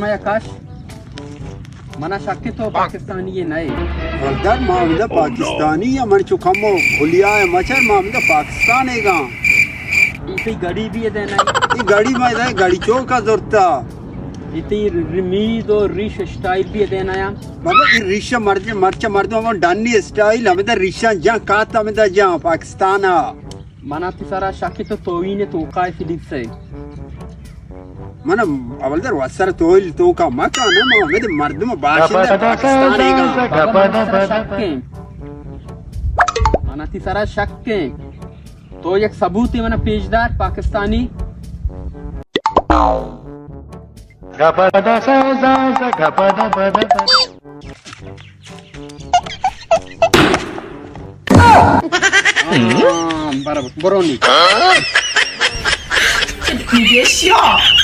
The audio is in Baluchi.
میا کش، منا شک تو پاکستانی نہ ئے۔ ولدار، ما ہمدا پاکستانی یا من چو کمو کھلیا ہے مچر، ما ہمدا پاکستان ہے گا۔ اے تئی گڑی بھی دینا ہے۔ اے گڑی ما دا گڑی چوکا زورتا۔ اے تئی رمید و ریش اسٹائل بھی دینا ہے۔ بابا، اے ریش مرچ، مرچ مردم ہم ڈنی اسٹائل، ہمدا ریشاں جان کات، ہمدا جان پاکستان۔ منا تی سرا شک تو توہین توکا ہے فلیپس ہے۔ من اول در وسر توہین توکا مکن، ما ہمیں مردم باشندہ پاکستان ہے گا۔ بابا، منا تی سرا شک ہے۔ منا تی سرا شک ہے۔ تو یک ثبوت منا پیش دار پاکستانی۔ ہاں، برابر، برونی۔ 你别笑。